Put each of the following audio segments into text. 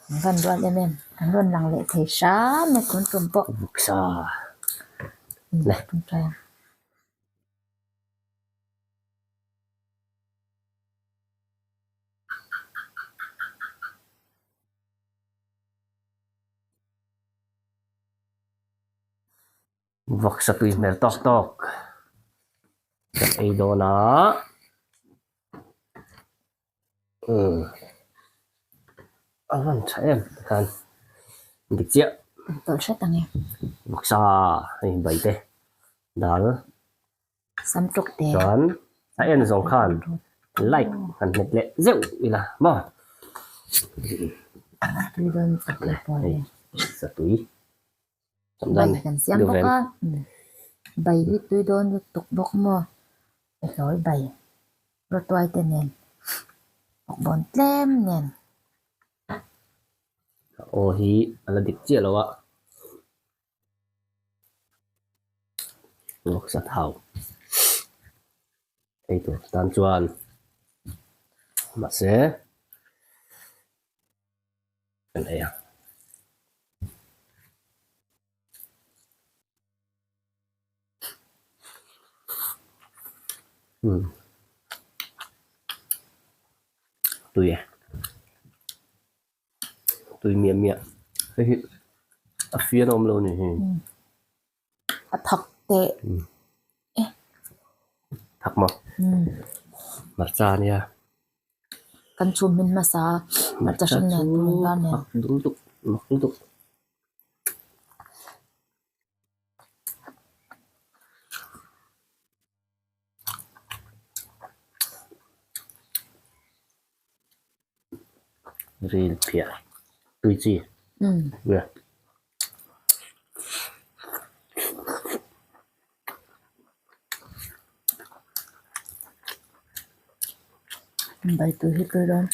Kan rual em em kan rawn lang leh thei hram e tun tum pawh. Vawksa le. Vawksa tui hmel tawk tawk kan ei dawn a umm a van tha em tikhan dik chiah tawlh hret ang e vawksa hei bai te dal sam ṭawk te chuan a en zawng khan like han hmet leh zeuh ila maw tui dawn hei satui. Bai kan siam bawk a, bai hi tui dawn lutuk bawk maw hlawl bai rawtuai te nen bawkbawn tlem nen. Aw hi a la dik chiah lo a, vawksa thau ei tur tan chuan mahse. Kan ei a. Umm. Tui e. Tui miah miah. Hei hi a fian a awm lo a ni hi. A thak teh. Thak maw? Hmarcha a nia. Kan chhum hmin hmasa a, hmarcha hring nen purun var nen. Mak lutuk, mak lutuk. Ril phiah tui chi. Umm. Bai tui hi tui dawn.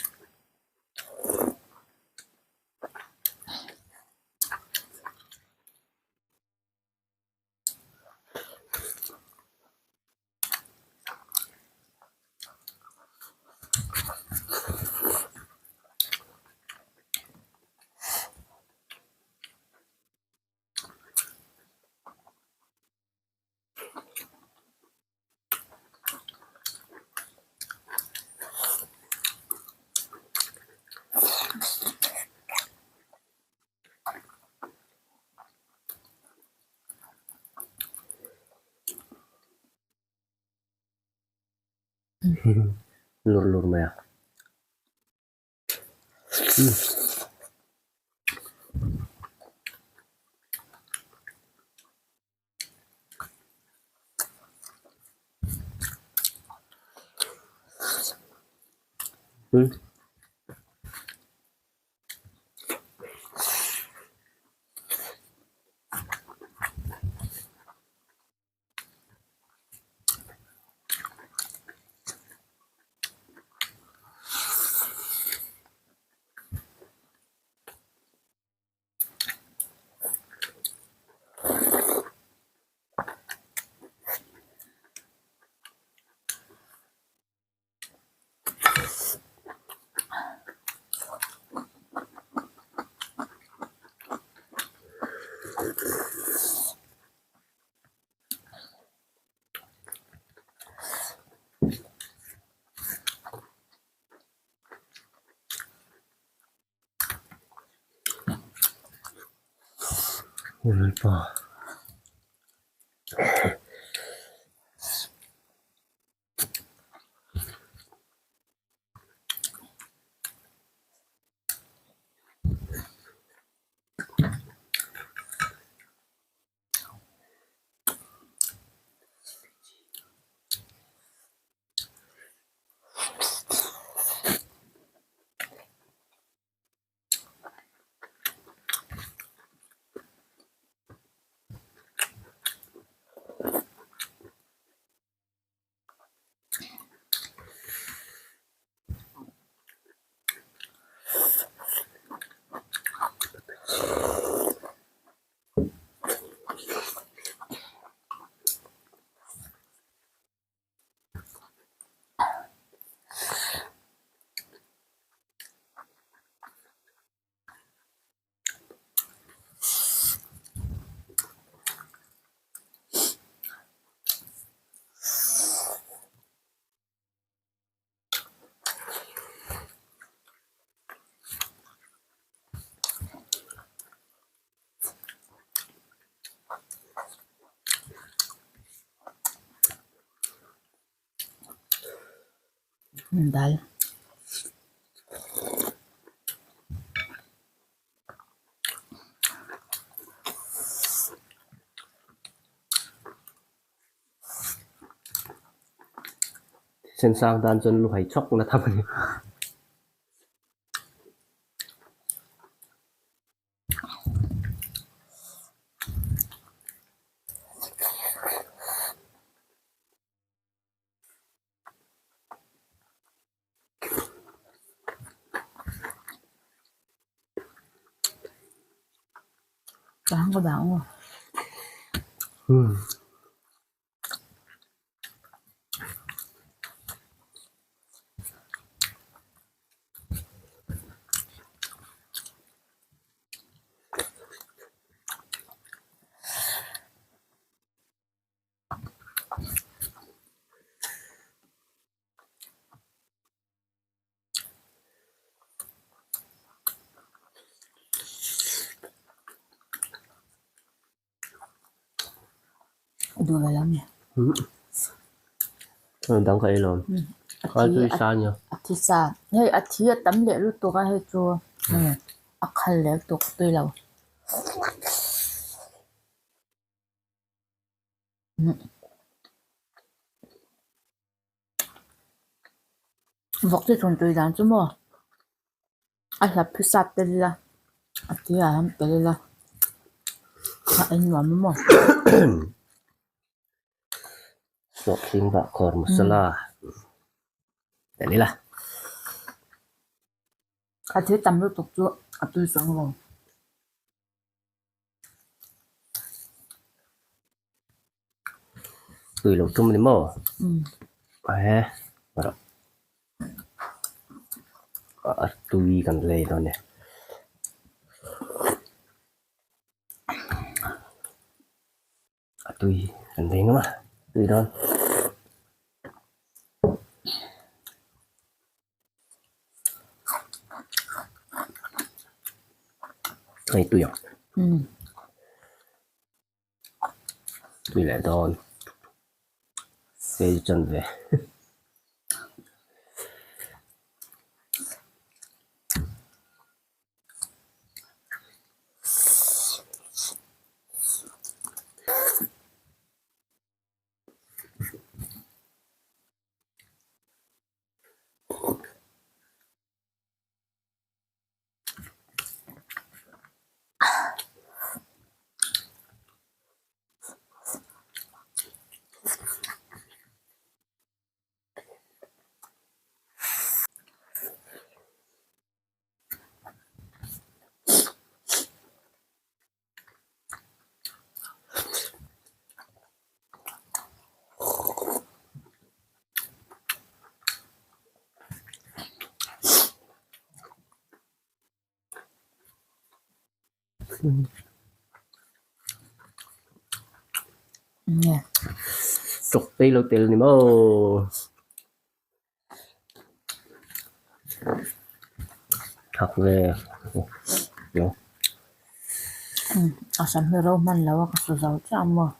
Lur lur mai a. Lalpa. Dal. Sen sang tan chuan lu hai chhawk na tham a ni. Ka hang ka dah ang aw. Duh ve lo mi? Dang ka ei lo. Kha chu i sa nia. A thi sa. Hei a thi a tam leh lutuk a hei chu a khal leh lutuk tui lo. Vawk te chhun tui dan chu maw a hlap hi sap tel ila a tui ah hian tel ila a en nuam a maw. Hlawhtling vah khawr masala tel ila. A thil tam lutuk chu a tui chuang lo. Tui lo tum a ni maw? He a tui kan lei dawn e. A tui kan lei ngam a tui dawn. Hei tui ang. Tui leh dawn. Hei chan ve. Chawk phei lo tel ni maw. Thak ve lo. A sam hi ro hman lo a ka su zo chiah ang maw.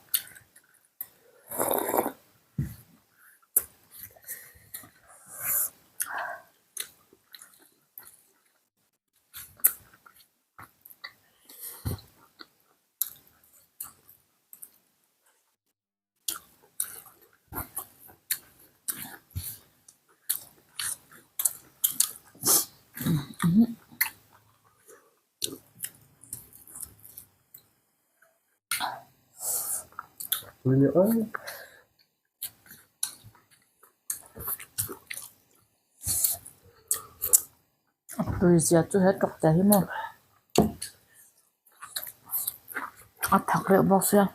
A tui zia chu he tawk te hi maw a thak reuh bawk sia.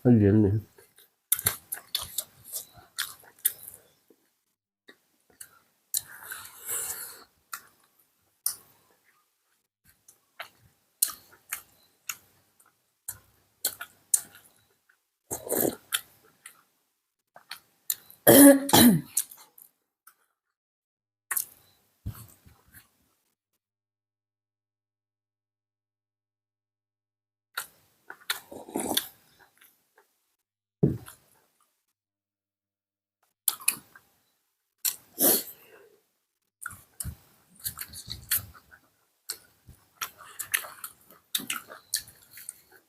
A lian ni.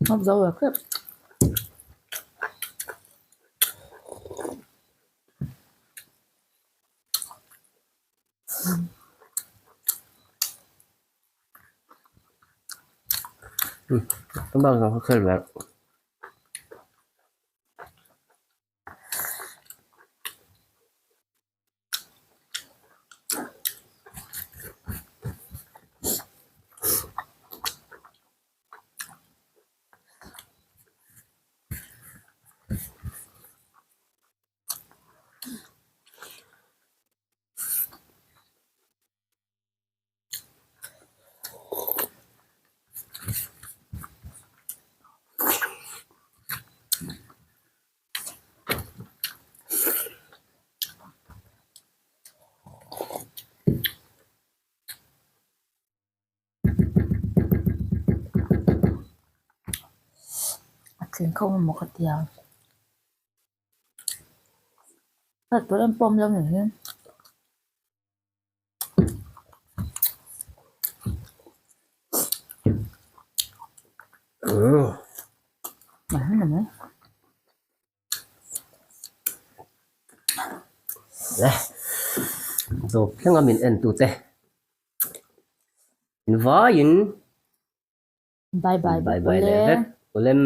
Hmap zo lo hrep. A tling khawp emaw ka ti ang. Hriat tur em pawh awm lo ni hi. Le zawp thleng a min en tu te in vaiin Bye bye bye bye leh vek ulem.